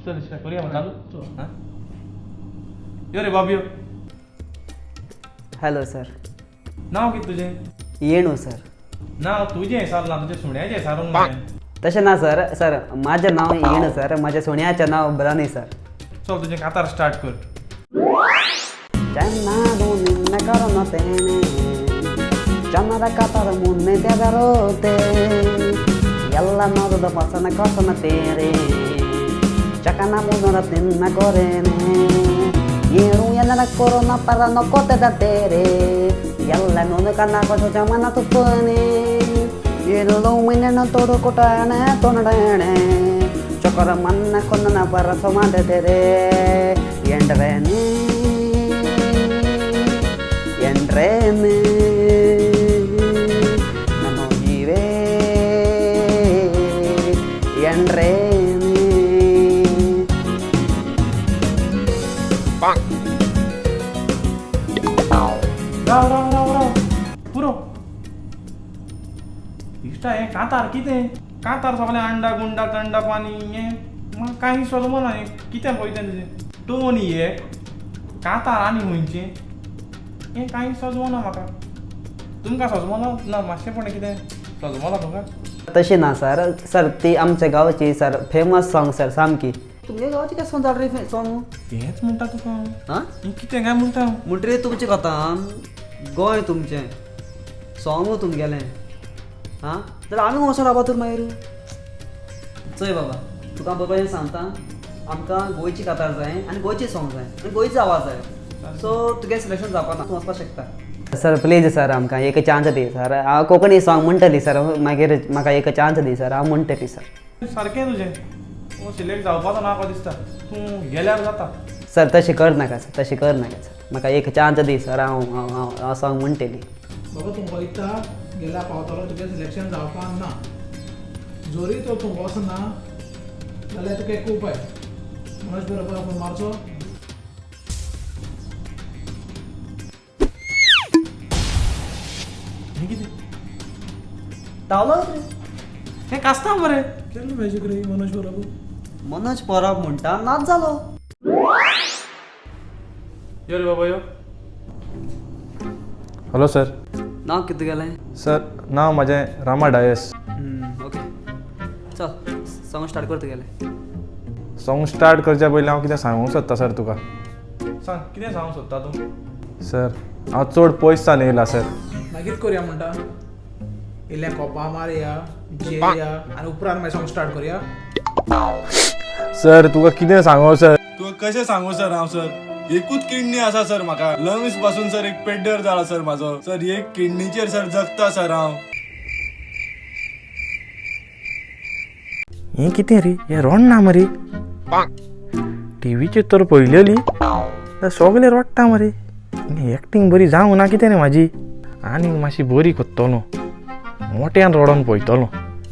चल करूया चालू. हां, यो रे बाब यो. Hello sir. नांव कितें तुजें? येणू सर. नांव तुजें सारलां, तुजें सुण्याचें सारूंक जाय. तशें ना सर. सर माझें नांव येणू सर, माझ्या सुण्याचें नांव ब्रानी सर. चल तुजें कातार स्टार्ट कर. राव राव राव राव, पुरो. इश्टा हें कांतार कितें? कांतार सगळें अंडा गुंडा तंडा पानी हें म्हाका कांय सजमना. हें कितें पळयता तुजें टोन हे कांतार आनी खंयचें हें कांय सजमना म्हाका. तुमकां सजमना ना मातशें? पण कितें सजमना तुमकां? तशें ना सर. सर ती आमच्या गांवची सर, फेमस सॉंग सर सामकी. तुमगे गांवची काय सॉंग रे सॉंग? तेंच म्हणटा तुका. हां, हें कितें काय म्हणटा? म्हणटरीर तुमचें कोतान गोंय तुमचें, सॉंगू तुमगेलें. हां, जाल्यार आमी वचोन रावपा तर मागीर. चोय बाबा, तुका बरोबर सांगता, आमकां गोंयची कातार जाय आनी गोंयची सॉंग जाय आनी गोंयचो आवाज जाय. सो तुगे सिलेक्शन जावपा ना, तूं वचपाक शकता. सर प्लीज सर, आमकां एक चान्स दी सर. हांव कोंकणी सॉंग म्हणटली सर, मागीर म्हाका एक चान्स दी सर, हांव म्हणटली सर. सारकें तुजें, तूं सिलेक्ट जावपाचो ना म्हाका दिसता. तूं गेल्यार जाता. सर तशें कर नाका सर, तशें कर नाका सर. म्हाका एक चान्स दी सर, हांव हांव हांव हांव सॉंग म्हणटली. बाबा तूं वयता गेल्या पावतलो, तुगें सिलेक्शन जावपाक ना. जोरी तर तूं वचना जाल्यार तुका एक उपाय, मनोज बरोबर फोन मारचो. हें कितें? तावलो. हें कास्तांव मरे. केन्ना मॅजीक रे मनोज बरोबर? मनोज परब म्हणटा नाच जालो. यो रे बाबा यो. Hello sir. नांव कितें तुगेलें? सर नांव म्हाजें रामा डायस. ओके, चल सॉंग स्टार्ट कर तुगेलें. सॉंग स्टार्ट करच्या पयलीं हांव कितें सांगूंक सोदता सर तुका. सांग, कितें सांगूंक सोदता तूं? सर हांव चड पयस सावन येयला सर. मागीर करुया म्हणटा, इल्लें कोपा मारया, जेया आनी उपरांत मागीर सॉंग स्टार्ट करुया. सर तुका कितें सांगू सर? तुका कशें सांगू सर हांव? सर एकूच किडनी आसा सर म्हाका. लंग्स पासून सर एक पेड्डेर जाला सर म्हाजो. सर एक किडनीचेर सर जगता सर हांव. हें कितें रे, हें रोडना मरे. टिवीचेर तर पळयलेली सगळे रोडटा मरे. एक्टींग बरी जावंक ना कितें रे म्हाजी? आनीक मातशी बरी कोत्तलो, मोट्यान रोडोन पळयतलो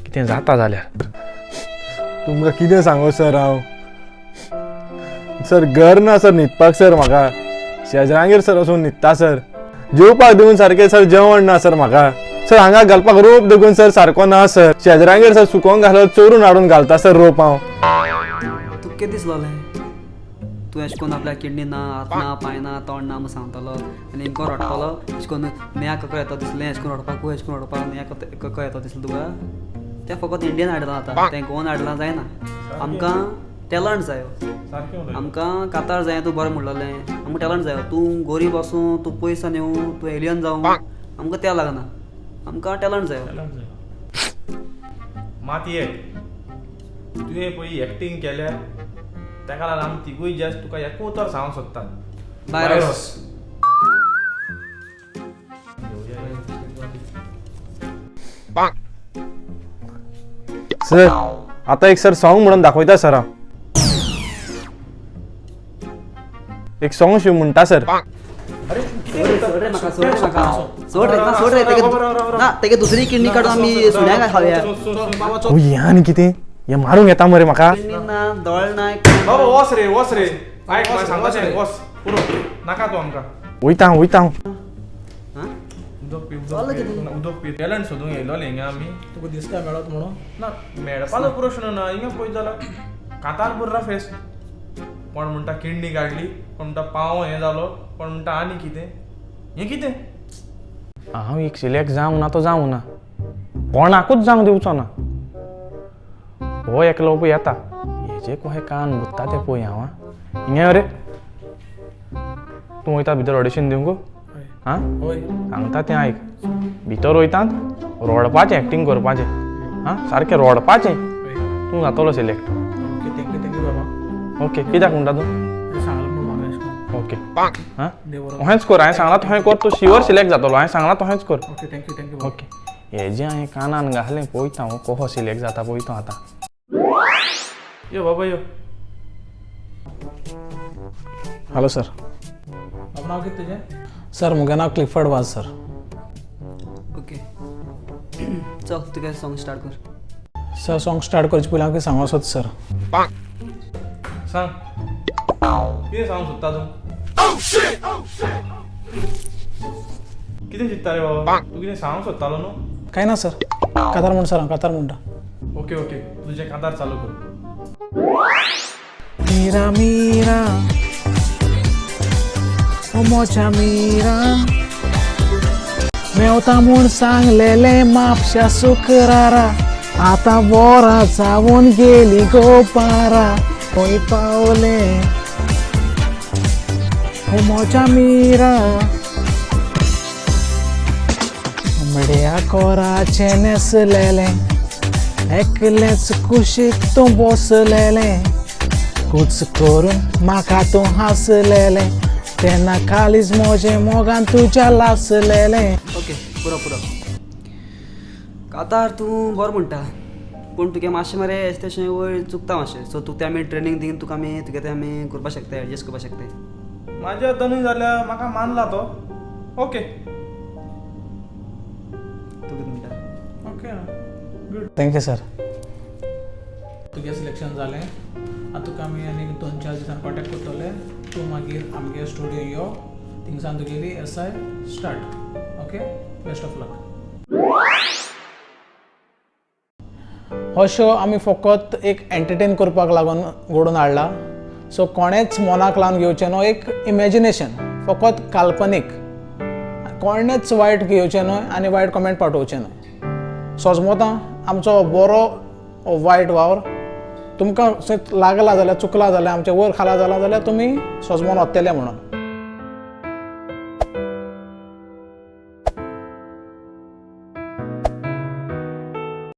कितें जाता जाल्यार. तुमकां कितें सांगू सर हांव? सर घर ना सर न्हिदपाक सर म्हाका. शेजरांगेर सर वचून न्हिदता सर. जेवपाक दिवन सारकें सर जेवण ना सर म्हाका. सर हांगा घालपाक रोप देखून सर सारको ना सर. शेजरांगेर सर सुकोवंक घालत चोरून हाडून घालता सर रोप हांव. तुका कितें दिसलोलें? तूं एशें कोन्न आपल्याक किडनी ना, हात ना, पांय ना, तोंड ना म्हूण सांगतलो आनी इनको रडटलो. एशें कोन्न नेया कको येता दिसलें, एशें कोन्न रडपाकूय, एशें कोन्न रडपाक नेया कको येता दिसलें तुका? तें फकत इंडियन आयडलां जाता, तें गोवन आयडलां जायना. आमकां टॅलंट जायो, आमकां कातार जाय. तूं बरें म्हणलोलें, आमकां टॅलंट जायो. तूं गरीब आसूं, तूं पयस सावन येवं, तूं एलियन जावं, आमकां तें लागना. आमकां टॅलंट जायो. मात एक तुवें पळय एक्टींग केल्या ताका लागून आमी तिगूय जस्ट तुका एकूच उतर सांगूंक सोदतात. बायरोस. सर आतां एक सर सॉंग म्हणून दाखयता सर हांव. एक सॉंग शिव म्हणटा सर. सोड रे म्हाका, सोड रे म्हाका, सोड रे ना, सोड रे. तेगे ना, तेगे दुसरी किडनी काडून आमी सुण्याक खावया. ओ हें आनी कितें, हें मारूंक येता मरे म्हाका. किडनी ना, दोळ ना. बाबा वच रे, वच रे. आयक म्हाका सांगता तें, वच पुरो, नाका तूं आमकां. वयता हांव, वयता हांव. हां, उदक पी, उदक चल पी, कितें? उदक पी. टॅलंट सोदूंक येयलोले हिंगा आमी. तुका दिसता मेळत म्हणून? ना, मेळपाचो प्रश्न ना हिंगा. पळयत जाल्यार कातार बुर्रा फेस. कोण म्हणटा किडनी काडली, कोण म्हणटा पांव हें जालो, कोण म्हणटा आनी कितें. हें कितें? हांव एक सिलेक्ट जावंक ना तो जावंक ना, कोणाकूच जावंक दिवचो ना. हो एकलो पळय येता, हेजे कशें कान बुत्ता तें पळय हांव. आं, हिंगा यो रे. तूं वयता भितर ऑडिशन दिवंक? आं, सांगता तें आयक. भितर वयतात रडपाचें, एक्टींग करपाचें. आं, सारकें रडपाचें. तूं जातलो select. Okay, thank you, thank you बाबा. ओके, कित्याक म्हणटा तूं? सांगलें म्हणून म्हाका अशें करून. ओके. आं, देव बरो. तशेंच कर. हांवें सांगलां तशें कर. तूं शिवर सिलेक्ट जातलो. हांवें सांगलां तशेंच कर. Okay, thank you, thank you बाबा. ओके. हेजें हांवें कानान घालें, पळयता हांव कसो सिलेक्ट जाता पळयता आतां. यो बाबा यो. हॅलो सर, बाबा नांव कितें तुजें? सर, म्हगेलें नांव क्लिफर्ड वाज सर. ओके, चल, तुगे सॉंग स्टार्ट कर. सर, सॉंग स्टार्ट करचे पयलीं हांव कितें सांगूंक सोदता सर. सांग, कितें सांगूंक सोदता तूं? कितें चिंत्ता रे बाबा तूं? कितें सांगूंक सोदतालो न्हू? कांय ना सर, कातार म्हण सर, हांव कातार म्हणटा. ओके ओके, तुजें कांतार चालू कर. मीरा मीरा, ओ मोच्या मीरा, मेवता म्हूण सांगलेलें म्हापशा शुक्रारा, आतां वरां जावन गेली गो पारा, खंय पावलें ओ मोच्या मीरा? कोंबड्या कोराचें न्हेसलेलें, एकलेंच कुशीक तूं बसलेलें, कुच करून म्हाका तूं हांसलेलें, तेन्ना काळीज म्हजें मोगान तुज्या लासलेलें. ओके, पुरो पुरो. कातार तूं बरो म्हणटा, पूण तुगे मातशें मरे तशें वयर चुकता मातशें. सो तुका तें आमी ट्रेनींग दिवन तुका आमी तुगे तें आमी करपाक शकता, एडजस्ट करपाक शकता. म्हाज्या हातानूय जाल्यार म्हाका मानला तो. ओके. तूं कितें म्हणटा? Okay, good, thank you sir. तुगे सिलेक्शन जालें. आतां तुका आमी आनी 2-4 दिसान कॉन्टेक्ट करतले. तूं मागीर आमगे स्टुडियो यो, थिंगसान तुगेली SI start. Okay, best of luck. हो शो आमी फकत एक एंटरटेन करपाक लागून घडोवन हाडला. सो कोणेच मनाक लावन घेवचें न्हू. एक इमेजिनेशन, फकत काल्पनीक. कोणेच वायट घेवचें न्हय आनी वायट कमेंट पाठोवचें न्हय. सोजमोता आमचो बरो वायट वावर तुमकां लागला जाल्यार, चुकला जाल्यार, आमचें वयर खाला जाला जाल्यार तुमी सोजमोन वतले म्हणून.